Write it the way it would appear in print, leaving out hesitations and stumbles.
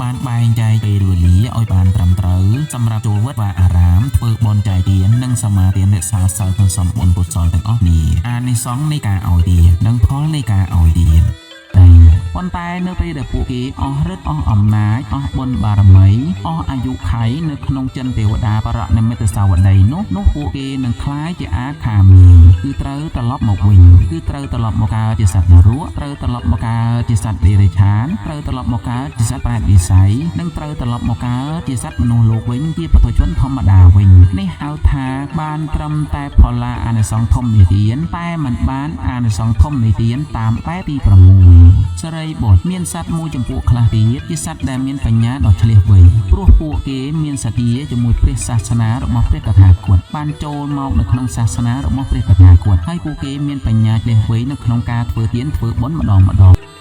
បានបែងចែកពេលវេលាឲ្យបានត្រឹមត្រូវសម្រាប់ចូលវត្តវាអារាមធ្វើបុណ្យចែកទាននិងសមាទានរក្សាសិលសន្សំបុណ្យកុសលទាំងអស់គ្នាអានិសង្សនៃការឲ្យទាននិងផលនៃការឲ្យទាន តែប៉ុន្តែនៅពេលដែលពួកគេអស់ឫទ្ធិអស់អំណាចអស់បុណ្យបារមីអស់អាយុខៃនៅក្នុងចិនទេវតាបរនិមិត្តសាវតីនោះនោះពួកគេនឹងក្លាយជាអាខាមីគឺត្រូវត្រឡប់មកវិញគឺត្រូវត្រឡប់មកកើតជាសត្វនរកត្រូវត្រឡប់មកកើតជាសត្វតិរច្ឆានត្រូវត្រឡប់មកកើតជាសត្វប្រែតវិស័យនិងត្រូវត្រឡប់មកកើតជាសត្វមនុស្សលោកវិញជាបុថុជនធម្មតាវិញនេះហៅថាបានត្រឹមតែផល្លាអានិសង្សធំនៃទានតែមិនបានអានិសង្សធំនៃទានតាមបែបទី6សរីបុត្រមានសត្វមួយចំពួកខ្លះទៀតជាសត្វដែលមានបញ្ញាដ៏ឆ្លៀសវៃព្រោះពួកគេមានសទ្ធាជាមួយព្រះសាសនារបស់ព្រះតថាគតបានចូលមកនៅក្នុងសាសនារបស់ព្រះតថាគតហើយពួកគេមានបញ្ញាឆ្លៀសវៃនៅក្នុងការធ្វើទានធ្វើបុណ្យម្ដងម្ដង។